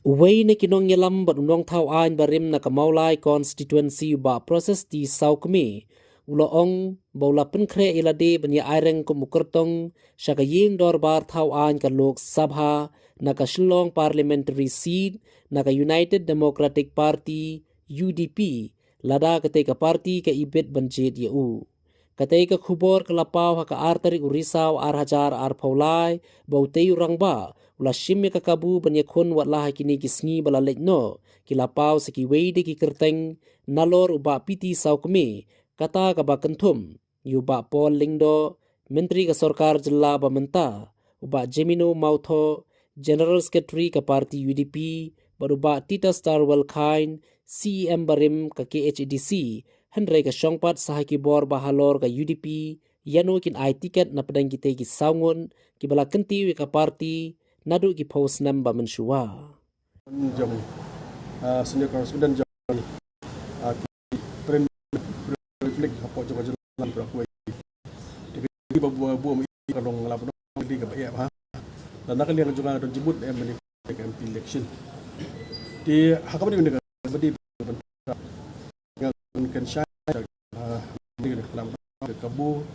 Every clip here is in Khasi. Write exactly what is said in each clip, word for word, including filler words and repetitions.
Uwei na ki nongïalam bad u nongthaw aiñ barim na ka Mawlai constituency, u Bah Process T Sawkmie, u la ong ba u la pynkhreh ïa lade ban ïa aireng kum u kyrtong sha ka ïing dorbar thaw aiñ ka Lok Sabha na ka Shillong Parliamentary Seat na ka United Democratic Party, U D P, lada katei ka party ka ibit ban jied ïa u. Katei ka khubor ka la paw ha ka ar tarik u Risaw ar hajar arphew lai, ba utei u rangbah u la shim ïa ka kabu ban ïakhun wat la ha kine ki sngi ba la leit noh, ki la paw sa kiwei de ki kyrteng, nalor u Bah P T Sawkmie, kata kaba kynthum ïa u Bah Paul Lyngdoh, Myntri ka Sorkar Jylla ba mynta, u Bah Jemino Mawthoh, General Secretary ka party U D P, bad u Bah Titus Tarwell Chyne, C E M barim ka K H A D C, hynrei ka shong pat sa ha ki bor ba halor ka U D P ïano kin ai tiket na pdeng kitei ki saw ngut kiba la kyntiew ïa ka party naduh ki phew snem ba mynshuwa. Jong, ah, senior correspondent jong, ah, ki print, print, print, hapoh jong ka jylla baroh kawei. Te ka jingbabuh, buh ma i ka long lap, long di kaba eh bha. Lada na ka liang jong nga don jingmut em, mynne ka M P election. Te ha kaba dei, mynne kaba dei, nga kynshai, ah, mynne ka lap, ka kabu,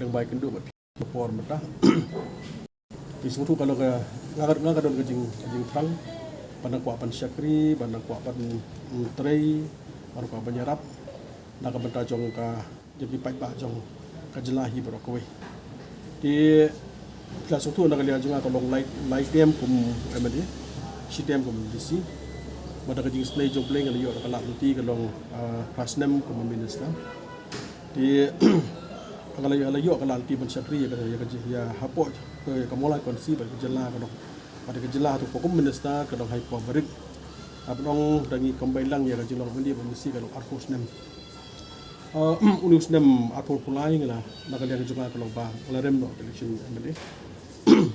lyngba ïa kynduh bad phi por mynta. Te sngewthuh ka long ka, nga ka, nga ka don ka jing, jingthrang ban nang kwah ban shakri, ban nang kwah ban, mm, trei, ban nang kwah ban ïarap na ka bynta jong ka, jong ki paidbah jong ka jylla hi baroh kawei. Te phi la sngewthuh na ka liang jong nga ka long lai, lai term kum M L A, shi term kum M D C. Bad da ka jingsnei jong U Blei nga la ïoh da ka lad lynti ka long, ah, phra snem kum minister. Te nga la ïoh, la ïoh ka lad lynti ban shakri ïa ka, ïa ka, ïa hapoh ka, ka Mawlai constituency bad ka jylla ka long. Bad ka jylla hato kum minister ka long ha i por barit. Haba ong da ngi combine lang ïa ka jinglong M L A bad M D C ka long arphew snem. Ah, une u snem arphew lai nga la, na ka liang jong nga ka long ba nga la rem noh ka election M L A.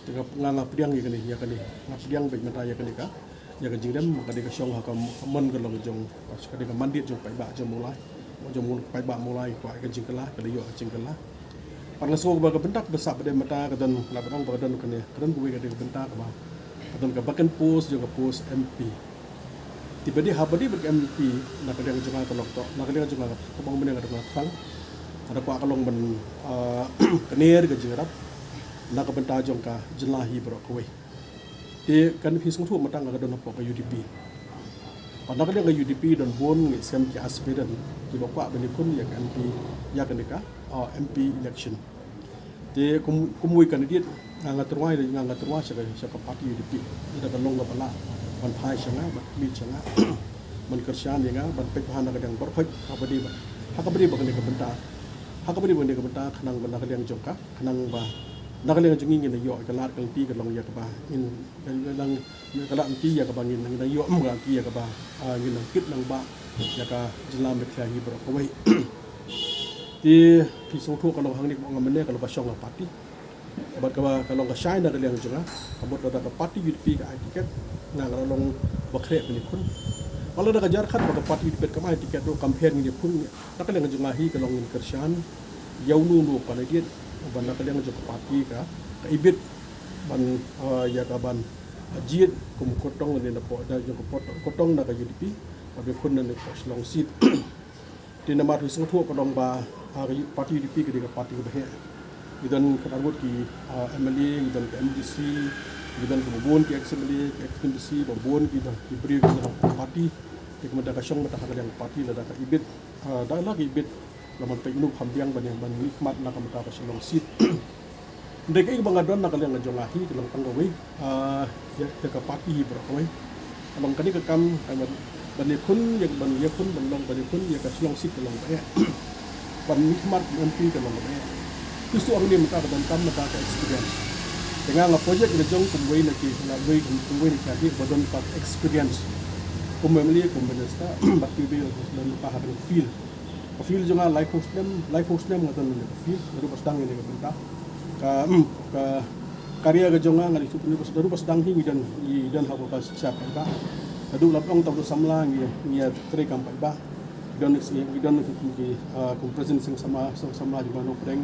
Te nga, nga, nga pdiang ïa kane, ïa kane. Nga pdiang beit mynta ïa kane ka, ïa ka jingrem, ka dei ka shong ha ka mon ka long jong, ka dei ka mandate jong paidbah jong Mawlai, jong paidbah Mawlai, kwah ka jingkylla, ka la ïoh ka jingkylla. Bad nga sngew ba ka bynta kaba sah ba dei mynta ka don, la ba dang ba ka don kane, ka don kawei ka dei ka bynta kaba, ka don ka vacant post jong ka post M P. Te ba dei, haba dei bad ka M P, na ka liang jong nga ka long to, na ka liang jong nga ka bang mynne ka dei ka thrang. Ka da kwah ka long ban, ah, kner ka jingïarap na ka bynta jong ka jylla hi baroh kawei. Te kan phi sngewthuh mynta nga ka don hapoh ka U D P. Bad na ka liang ka U D P don bun ngi sem ki aspirant kiba kwah ban ïakhun ïa ka M P, ïa kane ka, ah, M P election. Te kum, kum uwei u candidate nga, nga tyrwa, nga, nga tyrwa sha ka, sha ka party U D P. Ïa da ka long kaba lah ban phai sha nga, ban khmih sha nga, ban kyrshan ïa nga, ban peit bha na ka liang baroh khoit, ha kaba dei ba, ha kaba dei ba kane ka bynta, ha kaba dei ba kane ka bynta, khnang ba na ka liang jong ka, khnang ba na ka liang jong ngi ngin ïoh ka lad ka lynti ka long ïa kaba ngin, ngin, ngin, ïa ka lad lynti ïa kaba ngin, ngin ïoh, mm, ka lad lynti ïa kaba, ah, ngin nang kit nang bah ïa ka jylla Meghalaya hi baroh kawei. Te phi sngewthuh ka long hangne kaba nga mynne ka long ka shong ka party. Bad kaba ka long ka shai na ka liang jong nga, ka mut lada ka party U D P ka ai ticket, nga nga la long ba khreh ban ïakhun. Bad lada ka jia khat ba ka party U D P kam ai ticket ruh, kam pher ngin ïakhun. Na ka liang jong nga hi ka long ngin kyrshan ïa uno uno u candidate uba na ka liang jong ka party ka, ka ibit ban, ah, ïa ka ban, ah, jied kum u kyrtong ne na poh, na jong ka poh, kyrtong na ka U D P, ban ïakhun na ne poh Shillong seat. Te namar phi sngewthuh ka long ba, ah, ka party U D P ka dei ka party kaba heh. Ngi don khatar ngut ki, ah, M L A, ngi don ki M D C, ngi don kiba bun ki ex M L A, ki ex M D C, ba bun ki don ki briew ki don ka party. Te ka mynta ka shong mynta ha ka liang party lada ka ibit, ah, da la ka ibit, la man peit uno u kham biang ban, ban mihkhmat na ka mynta ka Shillong seat. Hynrei kaei kaba nga don na ka liang jong nga hi ka long tang kawei, ah, ïa, ïa ka party hi baroh kawei. Ka long kane ka kam, ah, ban, ban ïakhun, ïa, ban ïakhun, ban long, ban ïakhun ïa ka Shillong seat ka long kaba eh. Ban mihkhmat M P ka long kaba eh. Phi shu ong ne mynta ka donkam mynta ka experience. Te nga nga project ka jong kum uwei na ki, na uwei kum, kum uwei na ki, ba don ka experience. Kum M L A, kum minister, bad ki uwei don ka ha ka field. Ka field jong nga laiphew snem, laiphew snem nga don ha ka field, naduh ba sdang ïa kane ka bynta. Ka, mm, ka career ka jong nga, nga dei shu pynlong naduh ba sdang hi ngi don, ngi don ha ka shiksha paidbah. Naduh lap ong tang samla ngi, ngi ïatrei kam paidbah. Ngi don, ngi don kum ki, ah, kum president seng samla, seng samla jong Mawlai Pdeng,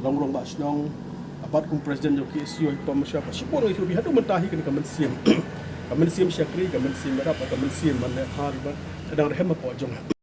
long rangbah shnong, bad kum president jong K S U, ha ka pom sha, bad shibun ngi shu bi haduh mynta hi kane ka mynsiem. ka mynsiem shakri, ka mynsiem ïarap, ka mynsiem ban leh bha, ka dang rhem hapoh jong nga.